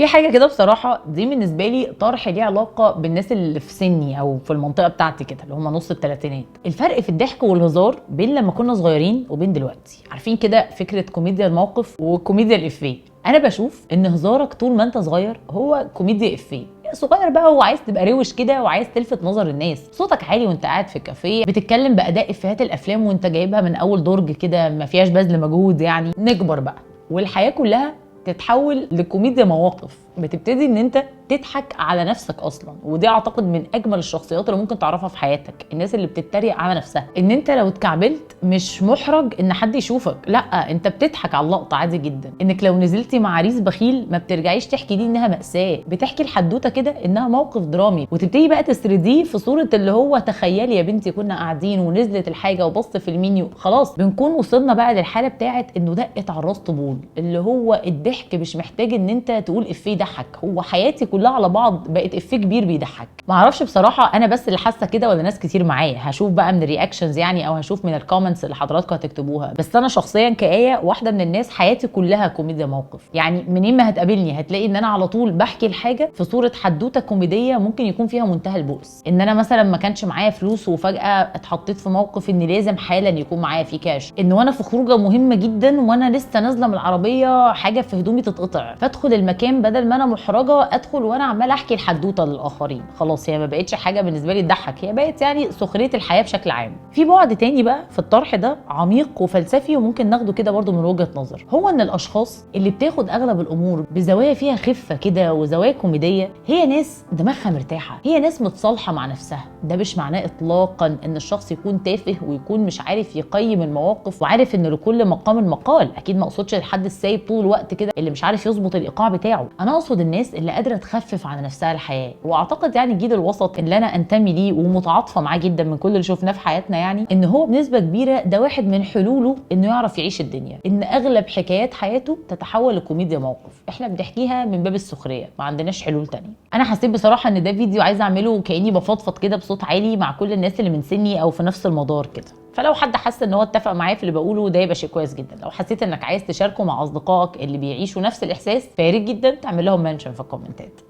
في حاجة كده بصراحة دي بالنسبة لي طرح ليه علاقة بالناس اللي في سني او في المنطقة بتاعتي كده، اللي هم نص الثلاثينات. الفرق في الضحك والهزار بين لما كنا صغيرين وبين دلوقتي. عارفين كده فكرة كوميديا الموقف وكوميديا الافيه؟ انا بشوف ان هزارك طول ما انت صغير هو كوميديا افيه صغير بقى، وعايز تبقى روش كده وعايز تلفت نظر الناس، صوتك عالي وانت قاعد في الكافيه، بتتكلم باداء افيهات الافلام وانت جايبها من اول درج كده، ما فيهاش بذل مجهود. يعني نكبر بقى والحياة كلها تتحول لكوميديا مواقف، بتبتدي ان انت تضحك على نفسك اصلا. ودي اعتقد من اجمل الشخصيات اللي ممكن تعرفها في حياتك، الناس اللي بتتريق على نفسها. ان انت لو اتكعبلت مش محرج ان حد يشوفك، لا انت بتضحك على اللقطة عادي جدا. انك لو نزلتي مع عريس بخيل ما بترجعيش تحكي دي انها مأساة، بتحكي الحدوتة كده انها موقف درامي، وتبتدي بقى تسرديه في صوره اللي هو تخيلي يا بنتي كنا قاعدين ونزلت الحاجة وبص في المنيو. خلاص بنكون وصلنا بقى للحالة بتاعه انه دقت على الراس طبول، اللي هو الضحك مش محتاج ان انت تقول افيه ضحك، هو حياتي كلها على بعض بقت افيه كبير بيضحك. ما اعرفش بصراحة انا بس اللي حاسه كده ولا ناس كتير معايا، هشوف بقى من ال reactions يعني، او هشوف من ال comments اللي حضراتكم هتكتبوها. بس انا شخصيا كآية واحدة من الناس حياتي كلها كوميديا موقف. يعني منين ما هتقابلني هتلاقي ان انا على طول بحكي الحاجة في صوره حدوتة كوميدية ممكن يكون فيها منتهى البؤس. ان انا مثلا ما كانش معايا فلوس وفجاة اتحطيت في موقف ان لازم حالا يكون معايا فيه كاش، ان وانا في خروجه مهمة جدا وانا لسه نازله من العربية حاجة في هدومي تتقطع، فادخل المكان بدل ما انا محرجه ادخل وانا عماله احكي الحدوتة للاخرين. خلاص هي ما بقتش حاجة بالنسبة لي تضحك، هي بقت يعني سخرية الحياة بشكل عام. في بعد تاني بقى في الطرح ده عميق وفلسفي وممكن ناخده كده برضو من وجهه نظر، هو ان الاشخاص اللي بتاخد اغلب الامور بزوايا فيها خفه كده وزوايا كوميدية هي ناس دماغها مرتاحة، هي ناس متصالحه مع نفسها. ده مش معناه اطلاقا ان الشخص يكون تافه ويكون مش عارف يقيم المواقف وعارف ان لكل مقام مقال، اكيد ما اقصدش الحد السايب طول الوقت كده اللي مش عارف يظبط الايقاع بتاعه. انا اقصد الناس اللي قادرة تخفف على نفسها الحياة. واعتقد يعني الجيل الوسط اللي انا انتمي ليه ومتعاطفه معاه جدا من كل اللي شفناه في حياتنا، يعني ان هو بنسبة كبيرة ده واحد من حلوله انه يعرف يعيش الدنيا، ان اغلب حكايات حياته تتحول لكوميديا موقف احنا بنحكيها من باب السخرية، ما عندناش حلول تانية. انا حسيت بصراحة ان ده فيديو عايزه اعمله كاني بفضفض كده بصوت عالي مع كل الناس اللي من سني او في نفس المدار كده. فلو حد حس ان هو اتفق معايا في اللي بقوله ده يبقى شيء كويس جدا. لو حسيت انك عايز تشاركه مع اصدقائك اللي بيعيشوا نفس الاحساس فيا ريت جدا تعمل لهم mention في الكومنتات.